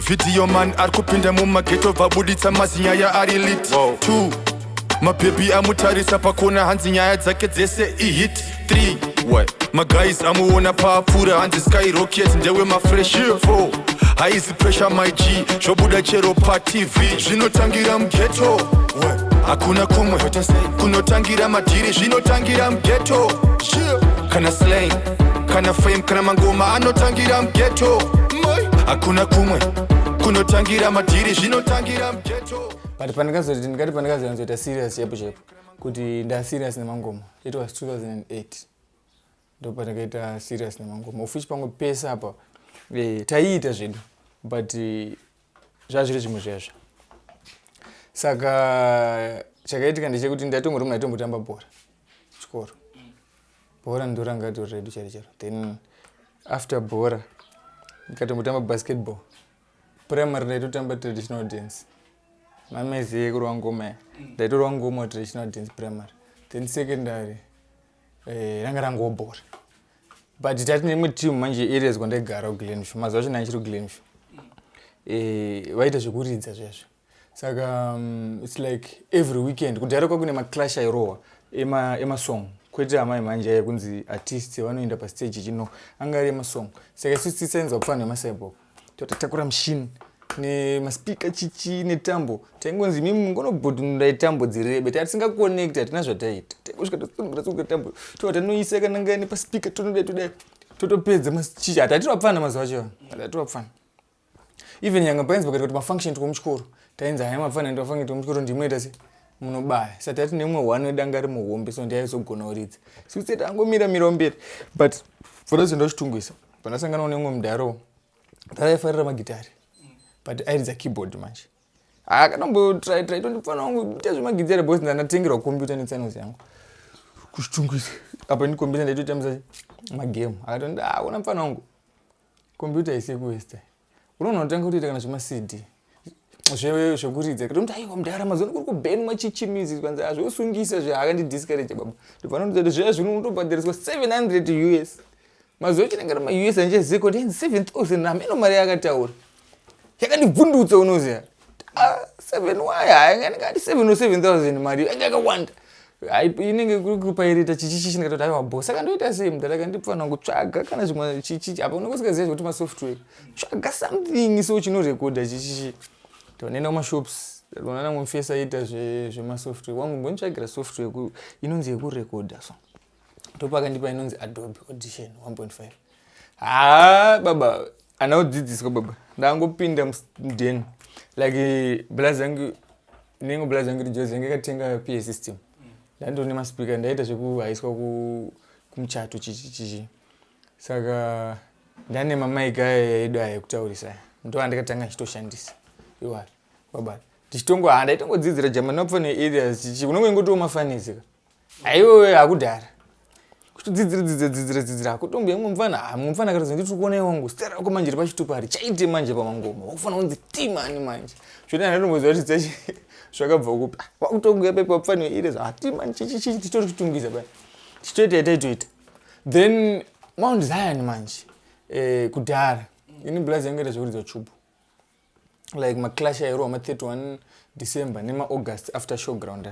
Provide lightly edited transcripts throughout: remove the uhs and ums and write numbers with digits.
Video man ari kupinda mumageto, vabuditsa mazinyaya ari lit. 2, mabhebhi amutarisa pakona, hanzi nyaya dzake dzese ihit. 3, maguys amuona paapfuura, hanzi skyrocket, ndewe mafresh. 4, haizi pressure, my G, zvobuda chero paTV. Zvinotangira mugeto, hakuna kumwe kunotangira madhiri, zvinotangira mugeto. Kana slang, kana fame, kana mangoma anotangira mugeto, hakuna kumwe kunotangira madhiri, zvinotangira mugeto. But pandikazoti, ndingati pandikazonzoita serious chaipo chaipo kuti ndaserious nemangoma, it was 2008, ndo pandakaita serious nemangoma, of which pamwe pese apa taiita zvedu, but zvazviri zvimwe zviyazvo. Saka chakaitika ndechekuti ndaitongori munhu aitombotamba bhora chikoro. Bhora ndo ranga ritori redu chero chero. Then after bhora ndikatombotamba basketball. Primary ndaitotamba traditional dance, mamaiziye kurova ngoma ya, ndaitorova ngoma traditional dance primary. Then secondary ranga rangowo bhora, but tati neimwe team manje areas kwandaigara kuGlenview, mazuva acho ndaichiri kuGlenview, vaita zvekuridza zvezvo. Saka it's like every weekend kudhara kwakune maclash airohwa emasong, kwete amai manje aya kunzi artist vanoenda pastage chino, anga ari emasong. Saka isusu tisainzwa kufanira nemacyborg, totatakura mushini nemaspika chichi netambo, taingonzi mimi mungonobhodhunurai tambo dzirebe. Taa tisingakonekti, hatina zvataita, taingosvika tosungura sunga tambo, tova tanoisa kananga nepaspika, tonodai todai, totopedza chichi. Hatati vapfana mazuva acho, hatati vapfana. Even nyanga painzi pakaita kuti mafunction tikomuchikoro, tainzi haya mapfana ndo function tikomuchikoro, ndimunoita se munobaya. Saka tati nemumwe one wedu anga ari muhombe, so ndiaizogona kuridza. Sikuti tangomira mira mberi, but forazoenda kuChitungwiza, pandasanganawo nemumwe mudharo raifarira magitari, but airidza keyboard manje. Akatombo try try, tondipfana wangu ita zvemagitari, because ndandatengerwa computer netsanos yangu kuChitungwiza. Apa ndi computer ndaitotambisa magame. Akatondi, "Ah, una mufana wangu, computer isekuwesta, unoona kutanga kutoita kana zvemaCD zvekuridza." Katomuti, "Aiwa mudhara, mazuva kuri kubhenwa chichi music, kwanzi azvosungisa zve." Akandidiscourage baba. Ndobva ndoti zviya zvino unotobhadhariswa 700 US. Mazuva acho ndanga maUS andichaziva kuti yanzi 7000, hameno mari yakataura yakandibvundutsa, unoziva. Ah, 7 y hayi, ndingati 7 or 7000, mari yanga yakawanda. Inenge kuri kupairita chichi chichi. Ndikatoti, "Aiwa bo, saka ndoita sei, mudhara?" Akandipfana kutsvaga kana zvimwe chichi apa unenge usikaziva zvekuti masoftware, tsvaga something so chinorekodha chichichi. Tonoenda kumashops, ona namwe mufesi aita zvemasoftware wangu, mbonitsvagira software inonzi yekurekodha. So ndopakandipa inonzi Adobe Audition 1.5. Ha baba, ana kudzidziswa baba, ndangopinda muden like blazi yangu, inenge blazi yangu iri Jozi, yange ikatenga PA system, ndandori nemaspika, ndaita zvekuhaiswa kumuchato chichi chichi. Saka ndane mamaiki aya edu aya ekutaurisa, ndo andikatanga ndichitoshandisa iwayo baba, ndichitongo ha ndaitongodzidzira jamani wapfane areas chichi, unonge ingotiwo mafanisi ka, aiwewe hakudhara kutodzidzira dzidzira dzidzira dzidzira. Hakutombo yamwe mufana, ha mumwe mufana akatozi, "Nditiri kuona wangu zita rako manje ripachitupa harichaite manje pamangoma, wakufanira kunzi Timani manje." Zvoti handatomboziva kuti dzachi zvakabva kupi. Wakutongoya pepa wapfanira ire zva Timani chichi chichi, titori kuchitungwiza paya, tichitoita yataitoita. Then Mount Zion manje, kudhara ini blazi yangu ita zvekuridza chubhu, like maclash airohwa ma31 December nemaAugust after showground.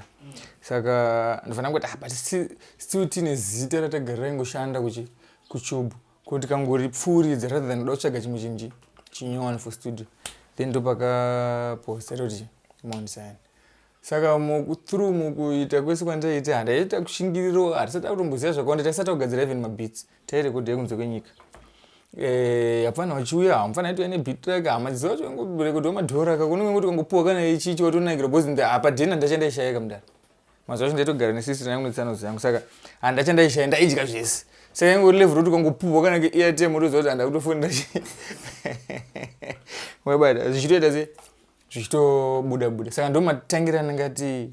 Saka ndofanira kuti, ah, but still tine zita ratagara raingoshanda kuchi kuchubhu, kuti kangoripfuuridza rather than kuda kutsvaga chimwe chinhu chinyowani for studio. Then ndopakaposta toti Mount Zion. Saka through mukuita kwese kwandaiita, handaiita kushingiriro, hatisati akutomboziva zvakawanda, taisati kugadzira even mabeats, tairekodha kunze kwenyika. Hapana vachiuya, hamufana aitouya nebeat rake, hamadziva vacho ngorekodhawo madhora ka, kunenge ngoti kangopuwa kana ichichi watonakira, because apa dhena ndachandaishayika mudara. Mazuva acho ndaitogara nesisira yangu netsanozi yangu, saka handachandaishaya, ndaidya zvese. Saka ingori level kuti kangopuhwa kana keairtime, utoziva kuti handa kutofonera wabata, zvichitoita se zvichitobuda buda. Saka ndo matangira ndingati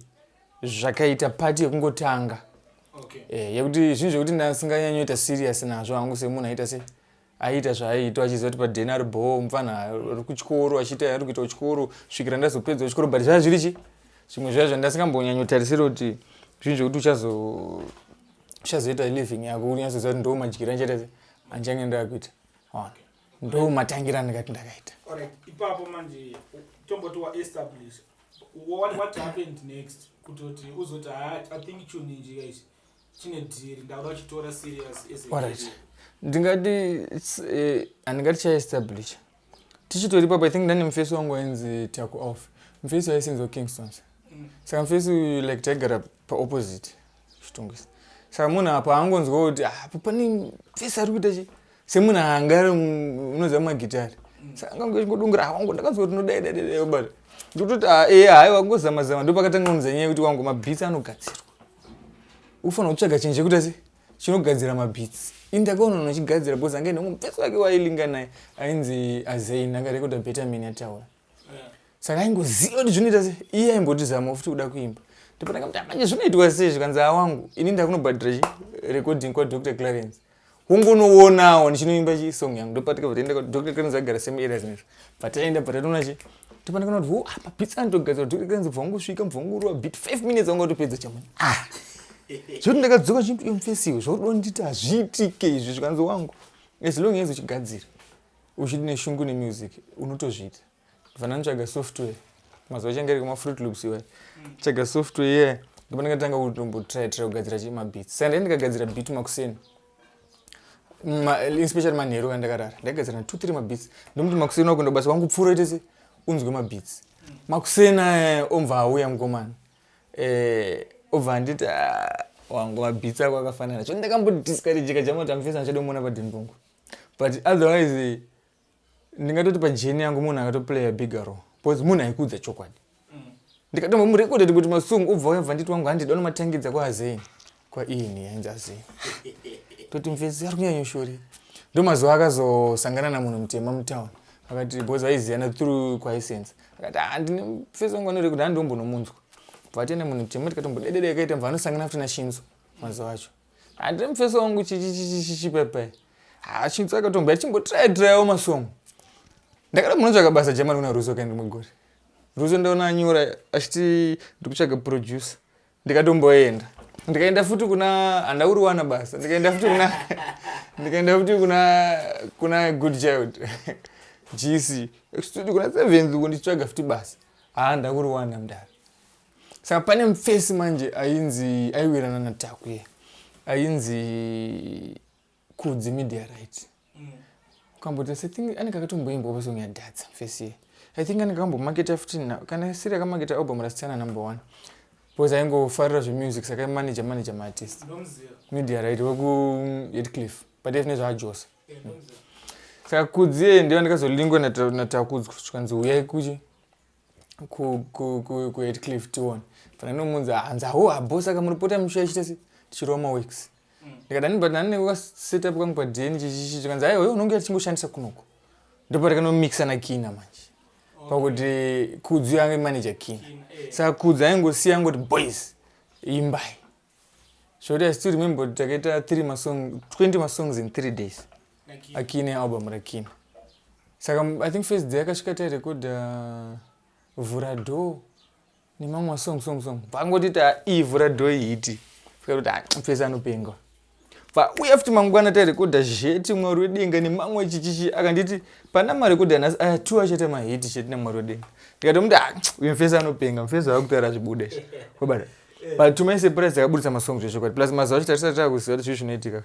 zvakaita pati yekungotanga. Yekuti zvinhu zvekuti ndasinganyanyoita serious nazvo hangu, semunhu aita se aiita zvaaiita achiziva kuti padheni ari bho, mufana ari kuchikoro, achiita ari kuita kuchikoro svikira ndazopedza chikoro. But zvaa zviri chi zvimwe zviya zvandasingambonyanyotarisira kuti zvinhu zvekuti uchazoita living yako, unyatsoziva kuti ndo madyiro andichaita se andichange ndakuita. Ona. Ndo matangira andingati ndakaita. Alright, ipapo manje tomboti waestablish, what happened next kutoti uzoti, "Ah, I think chinhu ichi guys chine dhiri, ndakuda kuchitora serious as a Alright. career"? Ndingati handingati chaestablish tichitori ipapo. I think ndane mufesi wangu ainzi Taku Off, mufesi aisenza Kingstons. Saka mufesi uyu, like, taigara paopposite Chitungwiza. Saka munhu apa angonzwa kuti, "Ah, apa pane mufesi ari kuita chi," semunhu angari unoziva magitari. Saka angangoingodungura, "Ah, wangu, ndakanzwa kuti unodai dai dai." Obata ndikutoti, "Ah, ee, haiwa, ngozama zama." Ndo pakatanga kunza nyaya yekuti, "Wangu, mabeats anogadzirwa, ufanira kutsvaga chinhu chekuita se chinogadzira mabeats." Ini ndakaona munhu achigadzira because angaenda mufesi wake wailinga naye ainzi Azain, akarekodha Betamin yataura. Saka aingoziva kuti zvinoita se iye aimboti zama futi kuda kuimba. Ndopandakamuti, "Manje zvinoitwa sei?" Zvikanzi, "Awangu, ini ndakunobhadhira chi recording kwaDr Clarence, wongonoonawo ndichinoimba chi song yangu." Ndopatikabva taenda kwaDr Clarence, agara same area zvinezvo. Bva taenda, bva tatoona chi, ndopandakaona kuti, "Wo, apa beats anotogadzira." Dr Clarence bva wangosvika, bva wangorova beat, 5 minutes wangatopedza chamani. Ah, zvoti ndakadzoka chiti, "Mufesiwe, zvauri nditi hazviitike izvi." Zvikanzi, "Wangu, as long as uchigadzira, uchiti neshungu nemusic, unotozviita." Bva ndanotsvaga software. Mazuva achange ari kumafruit loops iwaya. Tsvaga software iye, ndipo ndakatanga kutombotry try kugadzira chi mabeats. Saka ndai ndikagadzira beat makuseni, especially manheru kandakarara, ndaigadzira na 2 3 mabeats. Ndomuti makuseni wakuenda basa, wangu, pfuura ite se unzwe mabeats. Makuseni aya omva auya mukomana, obva anditi, "Ah, wangu, mabeats ako akafanana." Cho ndakambodiscourageka jamati amufesi andichadomuona padhimbongo. But otherwise ndingatoti pajourney yangu munhu akatoplaya bigger role because munhu aikudza chokwadi. Ndikatombomurekodha kuti masong, ubva wabva nditi, "Wangu, handida unomatangidza kwaAzein, kwaini yainzi Azein." Toti mufesi ari kunyanyoshori. Ndo mazuva akazosangana namunhu mutema mutauni, akati, because vaiziyana through kwaisense, akati, "Ah, ndine mufesi wangu anorekodha, handombonomunzwa." Bva tienda munhu mutema, tikatombodedede akaita, bva anosangana futi naShinzo mazuva acho. "Handine mufesi wangu chichichichichipepe." Ha, Shinzo akatombo achimbotry masong. Ndakada munotsvaka basa jamani kuna Ruso kaindi mugore. Ruso ndaona anyora achiti, "Ndikutsvaga producer." Ndikatomboenda, ndikaenda futi kuna, handauriwana basa. Ndikaenda futi kuna Good Child GC studio kuna Seventh uko, ndichitsvaga futi basa. Haa, ndakuriwana mudara. Saka pane mufesi manje ainzi, aiwirana naTakuye, ainzi Kudzi Media Right. Ukamboti I think anenge akatomboimbawo pasong yaDhatsa mufesi iye. I think anenge akambomaketa futi kana siri akamaketa album raSitana number one, because aingofarira zvemusic, saka manager manager maartist. Ndomuziva. Media Right wekuHeadcliff, but efine zvaajosa. Eh, ndomuziva. Saka Kudzi ndiyo ndikazolingwa naTakudzwa, zvikanzi, "Uyai kuchi kuHeadcliff tione." Fana nomunzi hanzi, "Awo abo, saka muripota musha ichita se tichirova maworks." Ndikati, "But nani nekukasetup kangu padheni chichichi." Chikanzi, "Aiwa, iwe unonge tichingoshandisa kunoko." Ndipo takanomixa naKina manje, pakuti Kudzi ange manager Kina. Kina, eh. Saka Kudzi aingosiya angoti, "Boys, imbai." Zvekuti I still remember kuti takaita 3 masong, 20 masongs in 3 days. NaKina. Akina, album raKina. Saka I think first day akasvika, tairekodha Vhura Door nemamwe masong song song. Vangotiti iyi Vhura Door ihit, fika kuti, "Ah, mfesi anopenga." Uya futi mangwana, tairekodha Zheti, Mwari Wedenga nemamwe chichichi. Akanditi, "Pana marekodha nhasi aya two achaita mahit chete naMwari Wedenga." Ndikatomuti, "Ah, uyu mfesi anopenga, mfesi akutaura zvibuda izvi." Wabata. But to my surprise takabudisa masongs zvechokwadi. Plus mazuva acho tatisati takuziva kuti zvii zvinoitika.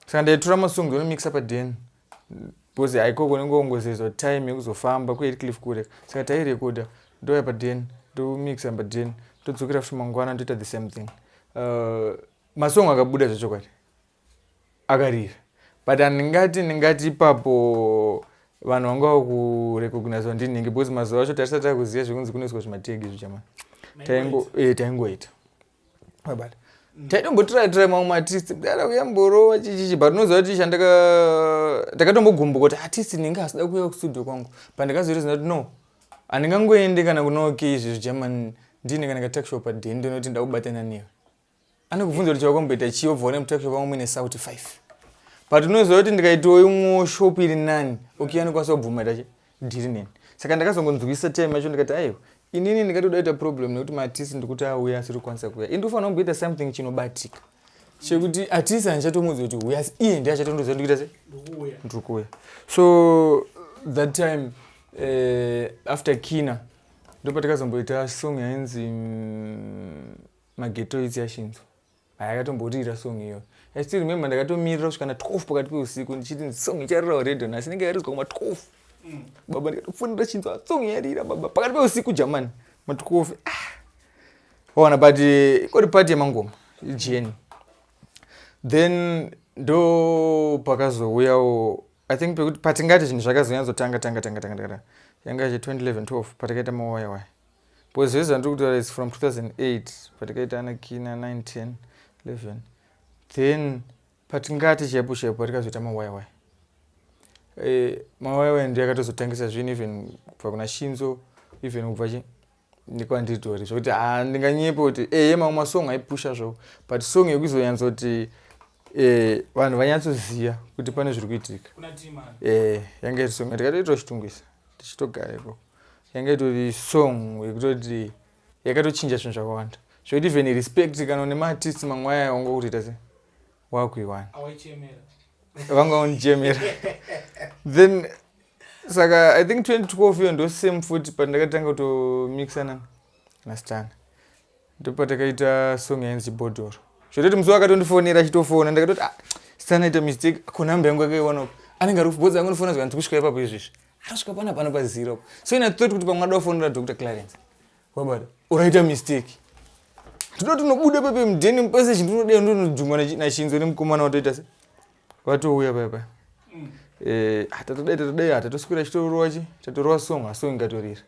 Saka ndaitora masongs onomixa paden, because haikoko unenge wongozezwa time yekuzofamba kuHeadcliff kure. Saka tairekodha, ndouya paden, ndomixa paden, ndodzokera futi mangwana, ndoita the same thing. Masong akabuda zvechokwadi, akarira, but handingati ndingati ipapo vanhu vanga vakurecognizewa ndinhingi, because mazuva acho tatisati takuziva zvekunzi kunoiswa zvimategi zvichamani. Taingoita wabata, taitombotry try mamwe maartist dara kuyamborova chichichi, but unoziva kuti chandaka ndakatombogumbuka kuti artist ndinge asida kuuya kustudio kwangu. But ndakazorealiza kuti no, handingangoendi kana kunoke izvi zvigerman, ndine kana katuckshop padheni, ndinoti ndakubatana newe, anokubvunza kuti chawakamboita chii, wobva une mutuckshop wangu muine sauti 5. But unoziva kuti ndikaitawo imwewo shop iri nani, okay, anokwanisa kubvuma ita dhiri neni. Saka ndakazongonzwisa time yacho, ndikati, "Aiwa, inini ndingatoda kuita problem nekuti maartist ndikuti auya asiri kukwanisa kuuya, ini ndikufanira kumboita something chinobatika." Chekuti atisi handichatomudza kuti huya, asi iye ndiye achatondoziva ndikuita sei, ndiri kuuya. So that time, after Kina, ndopatakazomboita song yainzi Mageto Its yaShinzo. Hayakatomborira song iyoyo. I still remember ndakatomirira kusvika na 12 pakati peusiku ndichiti song icharirawo radio nhasi, inenge yaridzwa kuma 12. Baba, ndikatofonera Chinzo, "Song yarira, baba," pakati peusiku jamani, ma 12. Ah, ona, but ikori part yemangoma ijeni. Then ndo pakazouyawo, I think, pekuti patingati zvinhu zvakazonyatsotanga tanga tanga tanga tanga yanga che 2011 12, patakaita mawayawaya, because zvese zvandiri kutaura is from 2008, patakaita anaKina 9, 10, 11. Then patingati chaipo chaipo patikazoita mawayawaya, mawayawaya ndiyo akatozotangisa zvinhu, even kubva kuna Shinzo, even kubva chi nekwandiritori, zvokuti ha ndinganyepa kuti eye mamwe masong aipusha zvavo, but song yekuzonyatsoti vanhu vanyatsoziva kuti pane zviri kuitika yanga iri song yatakatoitwa Chitungwiza tichitogara ikoko. Yanga itori song yekutoti yakatochinja zvinhu zvakawanda, zvokuti even respect kana nemaartist mamwe aya wanga kutoita se wakuiwana vanga undichemera. Then saka I think 2012 iyo ndo same futi pandakatanga kutomixana naStana, ndopatakaita song yainzi Bhodhoro, zvototi musi wakatondifonera achitofona, ndakatoti, "Ah, Stana ita mistake, konhamba yangu akaiwana uko, anenge ari kubhodza angonofona zvanzi kusvika ipapo izvezvi arasvika pana pano pazero." So ina thought kuti pamwe ada kufonera Dr Clarence, wabata uraita mistake, ndinoti unobuda pepe mudheni mupasage, ndinodai ndinodhumwa naChinzo nemukomana watoita se watouya paya paya. Tatodai tatodai, hatatoswera chitorova chi tatorova song, asong ingatorira.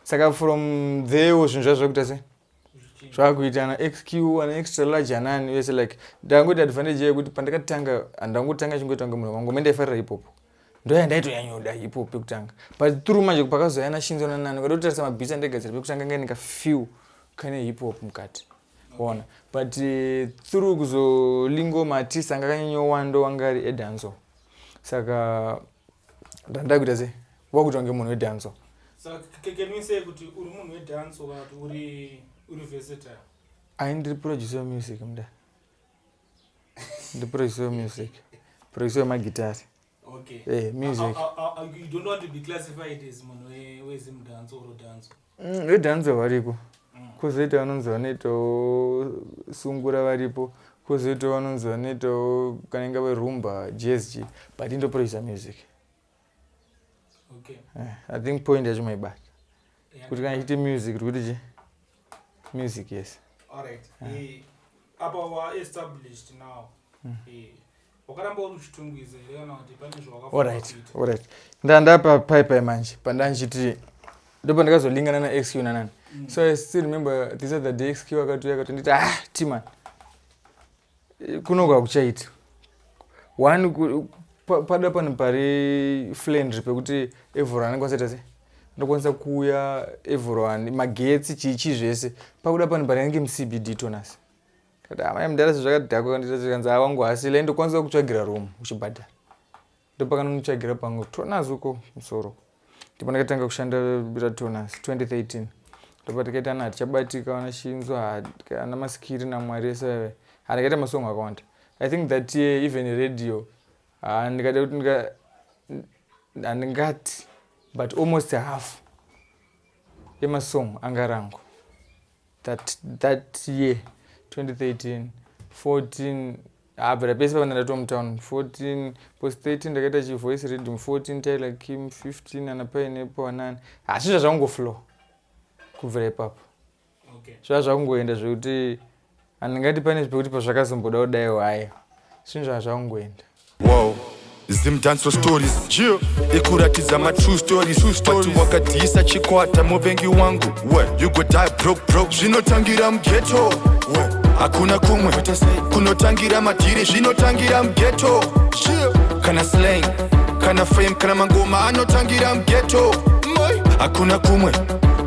Saka from there zvinhu zvazvo zvakuita se zvakuita ana XQ, ana Extra Large, anani vese. Like ndangoita advantage yekuti pandakatanga handangotanga chingoita kunge munhu wangu ndaifarira hip hop, ndoya ndaitoyanyoda hip hop pekutanga. But through manje pakazoya naShinzo nanani, ukada kutarisa mabeats andaigadzira pekutanga nga ndika feel kane hip hop mukati, ona. But through kuzolingo maartist anga akanyanyowanda wanga ari edancehall, saka ndandakuita se wakuita kunge munhu wedancehall. Saka can we say kuti uri munhu wedancehall kana kuti uri versatile? Ai, ndiri producer music muda, ndi producer music, producer wemagitari. Music. You don't want to be classified as munhu wezimdancehall or dancehall? Vedancehall variko. Kwozoita vanonzi vanoitawo sungura varipo, kwozoitawo vanonzi vanoitawo kana ingave rumba, jazz chi, but indoproducer music. I think point yacho maibata, kuti kana ichiti music, tiri kuti chi music, yes. Alright. Apa waestablished now. Wakaramba uri kuChitungwiza here kana kuti pane zvawakafunga Alright. kuita? Alright, ndandapa pai manje pandanchiti ndopandakazolingana naXQ nanani. So I still remember this other day XQ akatouya akatonditi, "Ah, Timan, kunoku hakuchaiti one pada panhu pari friendly pekuti everyone anenge asaita se anokwanisa kuuya, everyone, magetsi, chichi zvese, pakuda panhu parinenge muCBD tonas." Kati, "Amai mudhara, zvakadhakwa." Kandiita kanzi, "Awangu hasila, indokwanisa kutsvagira room uchibhadhara." Ndopakanomutsvagira pangu Tonas uko musoro, ndipo ndakatanga kushanda Tonas 2013. Ndopa tikaita ana Hatichabatika, ana Shinzo, ana Maskiri naMwari ese. Handakaita masong akawanda. I think that year even radio, ndikada kuti handingati, but almost half yemasong anga rangu that year 2013 14. Abvira pese pavana ndatova mutown 14 post 13 ndakaita chivoice rhythm, 14 Tyler Kim, 15 ana Pineapple, anani. Hazvi zvazvangoflow kubvira ipapo. Zvava zvakungoenda zvekuti handingati pane pekuti pazvakazomboda kudaiwo, haiwa, zvinhu zvava zvakungoenda. Wow. Zimdancehall stories ikuratidza matrue stories, but wakadhisa chikwata muvengi wangu we you go die broke broke. Zvinotangira mughetto, hakuna kumwe kunotangira madhiri, zvinotangira mughetto. Kana slang, kana fame, kana mangoma anotangira mughetto, hakuna kumwe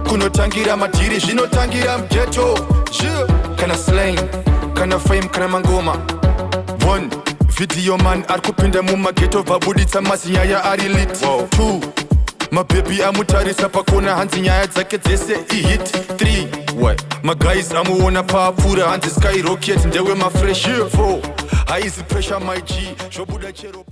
kunotangira madhiri, zvinotangira mughetto. Kana slang, kana fame, kana mangoma. One video man ari kupinda mumageto, vabuditsa mazinyaya ari lit. Two mabhebhi amutarisa pakona, hanzi nyaya dzake dzese ihit. 3. What? Maguys amuona paapfuura, hanzi skyrocket, ndewe mafresh. 4, haizi pressure, my G, zvobuda chero.